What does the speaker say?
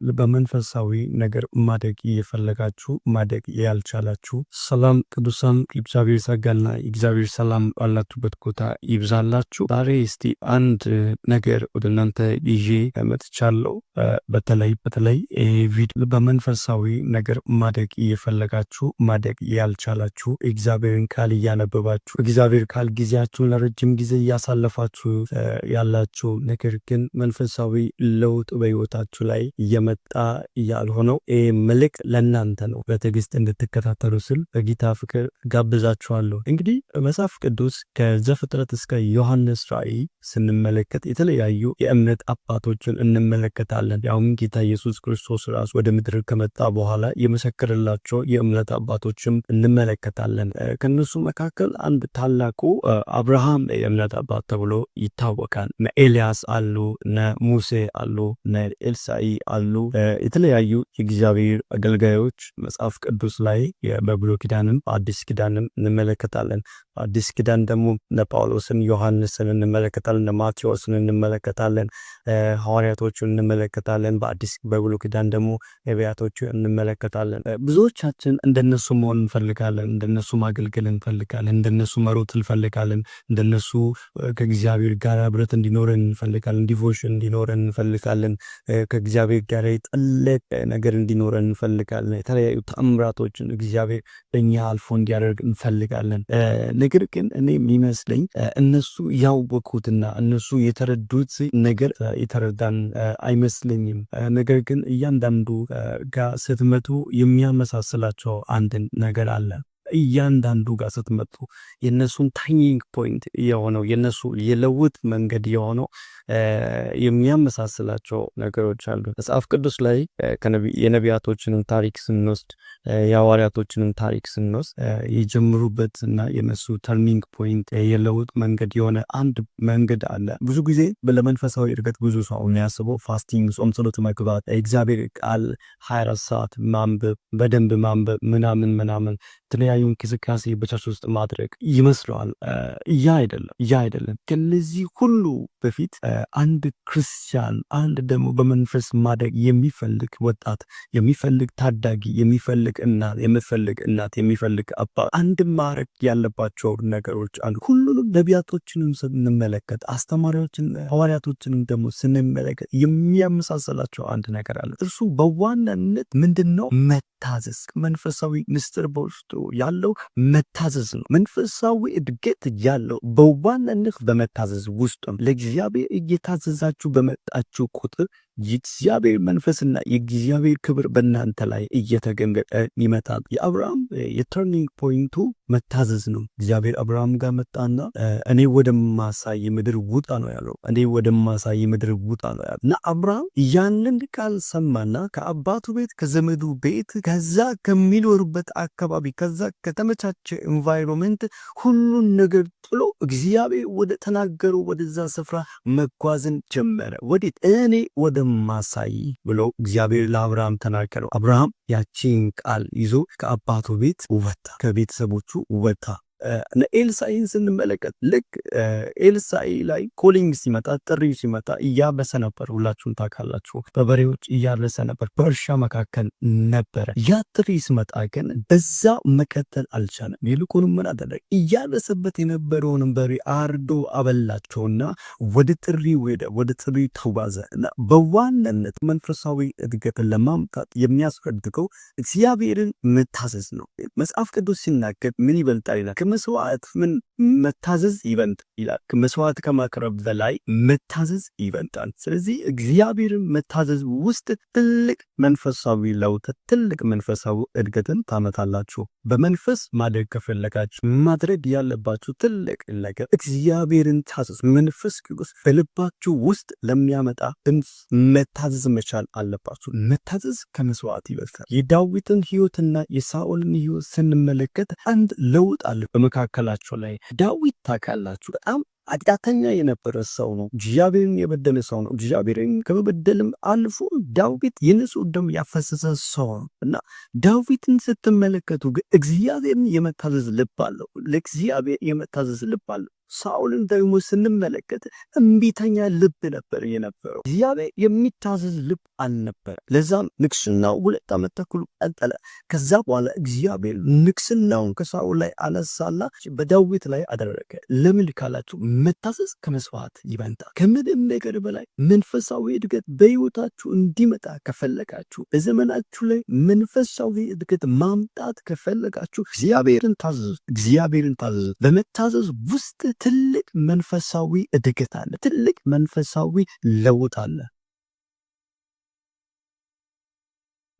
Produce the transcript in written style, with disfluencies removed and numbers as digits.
በመንፈሳዊ ነገር ማደግ እየፈለጋችሁ ማደግ ያልቻላችሁ፣ ሰላም ቅዱሳን፣ የእግዚአብሔር ጸጋና የእግዚአብሔር ሰላም ባላችሁበት ቦታ ይብዛላችሁ። ዛሬ እስቲ አንድ ነገር ወደ እናንተ ይዤ መጥቻለሁ። በተለይ በተለይ ቪዲዮ በመንፈሳዊ ነገር ማደግ እየፈለጋችሁ ማደግ ያልቻላችሁ፣ እግዚአብሔርን ቃል እያነበባችሁ፣ እግዚአብሔር ቃል ጊዜያችሁን ለረጅም ጊዜ እያሳለፋችሁ ያላችሁ፣ ነገር ግን መንፈሳዊ ለውጥ በህይወታችሁ ላይ እየመጣ ያልሆነው፣ ይህ መልእክት ለእናንተ ነው። በትዕግስት እንድትከታተሉ ስል በጌታ ፍቅር ጋብዛችኋለሁ። እንግዲህ መጽሐፍ ቅዱስ ከዘፍጥረት እስከ ዮሐንስ ራእይ ስንመለከት የተለያዩ የእምነት አባቶችን እንመለከታለን። ያውም ጌታ ኢየሱስ ክርስቶስ ራሱ ወደ ምድር ከመጣ በኋላ የመሰከረላቸው የእምነት አባቶችም እንመለከታለን። ከነሱ መካከል አንድ ታላቁ አብርሃም የእምነት አባት ተብሎ ይታወቃል። እነ ኤልያስ አሉ፣ እነ ሙሴ አሉ፣ እነ ኤልሳኢ አሉ። የተለያዩ የእግዚአብሔር አገልጋዮች መጽሐፍ ቅዱስ ላይ በብሉይ ኪዳንም በአዲስ ኪዳንም እንመለከታለን። በአዲስ ኪዳን ደግሞ እነ ጳውሎስን፣ ዮሐንስን እንመለከታለን፣ እነ ማቴዎስን እንመለከታለን፣ ሐዋርያቶቹን እንመለከታለን። በአዲስ በብሉይ ኪዳን ደግሞ ነቢያቶቹ እንመለከታለን። ብዙዎቻችን እንደነሱ መሆን እንፈልጋለን፣ እንደነሱ ማገልገል እንፈልጋለን፣ እንደነሱ መሮጥ እንፈልጋለን፣ እንደነሱ ከእግዚአብሔር ጋር ህብረት እንዲኖረን እንፈልጋለን፣ devotion እንዲኖረን እንፈልጋለን፣ ከእግዚአብሔር ጋር የጠለቀ ነገር እንዲኖረን እንፈልጋለን። የተለያዩ ተአምራቶችን እግዚአብሔር በእኛ አልፎ እንዲያደርግ እንፈልጋለን። ነገር ግን እኔ የሚመስለኝ እነሱ ያወቁትና እነሱ የተረዱት ነገር የተረዳን አይመስለኝም። ነገር ግን እያንዳንዱ ጋር ስትመጡ የሚያመሳስላቸው አንድ ነገር አለ። እያንዳንዱ ጋር ስትመጡ የነሱን turning point የሆነው፣ የነሱ የለውጥ መንገድ የሆነው የሚያመሳስላቸው ነገሮች አሉ። መጽሐፍ ቅዱስ ላይ የነቢያቶችንም ታሪክ ስንወስድ፣ የሐዋርያቶችንም ታሪክ ስንወስድ የጀመሩበት እና የነሱ turning point የለውጥ መንገድ የሆነ አንድ መንገድ አለ። ብዙ ጊዜ ለመንፈሳዊ እድገት ብዙ ሰው የሚያስበው fasting፣ ጾም፣ ጸሎት መግባት፣ እግዚአብሔር ቃል 24 ሰዓት ማንበብ፣ በደንብ ማንበብ ምናምን ምናምን፣ የተለያዩ እንቅስቃሴ በ church ውስጥ ማድረግ ይመስለዋል። ያ አይደለም፣ ያ አይደለም። ከነዚህ ሁሉ በፊት አንድ ክርስቲያን፣ አንድ ደግሞ በመንፈስ ማደግ የሚፈልግ ወጣት፣ የሚፈልግ ታዳጊ፣ የሚፈልግ እናት፣ የምትፈልግ እናት፣ የሚፈልግ አባት አንድ ማድረግ ያለባቸው ነገሮች አሉ። ሁሉንም ነቢያቶችንም ስንመለከት፣ አስተማሪዎችን፣ ሐዋርያቶችንም ደግሞ ስንመለከት የሚያመሳሰላቸው አንድ ነገር አለ። እርሱ በዋናነት ምንድን ነው? መታዘዝ። መንፈሳዊ ምስጢር በውስጡ ያለው መታዘዝ ነው። መንፈሳዊ እድገት ያለው በዋናነት በመታዘዝ ውስጥ ነው። ለእግዚአብሔር እየታዘዛችሁ በመጣችሁ ቁጥር የእግዚአብሔር መንፈስና የእግዚአብሔር ክብር በእናንተ ላይ እየተገለጠ ይመጣል። የአብርሃም የ turning point ኡ መታዘዝ ነው። እግዚአብሔር አብርሃም ጋር መጣና እኔ ወደማሳይህ ምድር ውጣ ነው ያለው። እኔ ወደማሳይህ ምድር ውጣ ነው ያለው እና አብርሃም ያንን ቃል ሰማና ከአባቱ ቤት፣ ከዘመዱ ቤት፣ ከዛ ከሚኖሩበት አካባቢ፣ ከዛ ከተመቻቸ environment ሁሉን ነገር ጥሎ እግዚአብሔር ወደ ተናገረው ወደዛ ስፍራ መጓዝን ጀመረ። ወዴት? እኔ ወደማሳይህ ብሎ እግዚአብሔር ለአብርሃም ተናገረው። አብርሃም ያቺን ቃል ይዞ ከአባቱ ቤት ወጣ፣ ከቤተሰቦቹ ወጣ። ኤልሳዕን ስንመለከት ልክ ኤልሳዕ ላይ calling ሲመጣ፣ ጥሪው ሲመጣ እያረሰ ነበር። ሁላችሁም ታውቃላችሁ። በበሬዎች እያረሰ ነበር፣ በእርሻ መካከል ነበረ። ያ ጥሪ ሲመጣ ግን በዛ መቀጠል አልቻለም። ይልቁንም ምን አደረገ? እያረሰበት የነበረውን በሬ አርዶ አበላቸውና ወደ ጥሪ ሄደ፣ ወደ ጥሪ ተጓዘ። እና በዋናነት መንፈሳዊ እድገትን ለማምጣት የሚያስፈልገው እግዚአብሔርን መታዘዝ ነው። መጽሐፍ ቅዱስ ሲናገር ምን ይበልጣል ይላል? ከመስዋዕት ምን መታዘዝ ይበልጣል ይላል። መስዋዕት ከማቅረብ በላይ መታዘዝ ይበልጣል። ስለዚህ እግዚአብሔርን መታዘዝ ውስጥ ትልቅ መንፈሳዊ ለውጥ፣ ትልቅ መንፈሳዊ እድገትን ታመጣላችሁ። በመንፈስ ማደግ ከፈለጋችሁ ማድረግ ያለባችሁ ትልቅ ነገር እግዚአብሔርን ታዘዙ። መንፈስ ቅዱስ በልባችሁ ውስጥ ለሚያመጣ ድምፅ መታዘዝ መቻል አለባችሁ። መታዘዝ ከመስዋዕት ይበልጣል። የዳዊትን ህይወትና የሳኦልን ህይወት ስንመለከት አንድ ለውጥ አለ በመካከላቸው ላይ። ዳዊት ታውቃላችሁ በጣም ኃጢአተኛ የነበረ ሰው ነው። እግዚአብሔርን የበደለ ሰው ነው። እግዚአብሔርን ከመበደልም አልፎ ዳዊት የንጹህ ደም ያፈሰሰ ሰው ነው እና ዳዊትን ስትመለከቱ ግን እግዚአብሔርን የመታዘዝ ልብ አለው። ለእግዚአብሔር የመታዘዝ ልብ አለው። ሳኦልን ደግሞ ስንመለከት እምቢተኛ ልብ ነበር የነበረው። እግዚአብሔር የሚታዘዝ ልብ አልነበረ። ለዛም ንግስናው 2 ዓመት ተኩል ቀጠለ። ከዛ በኋላ እግዚአብሔር ንግስናውን ከሳኦል ላይ አነሳና በዳዊት ላይ አደረገ። ለምን ካላችሁ መታዘዝ ከመስዋዕት ይበልጣል። ከምንም ነገር በላይ መንፈሳዊ እድገት በሕይወታችሁ እንዲመጣ ከፈለጋችሁ፣ በዘመናችሁ ላይ መንፈሳዊ እድገት ማምጣት ከፈለጋችሁ እግዚአብሔርን ታዘዙ። እግዚአብሔርን ታዘዙ። በመታዘዝ ውስጥ ትልቅ መንፈሳዊ እድገት አለ። ትልቅ መንፈሳዊ ለውጥ አለ።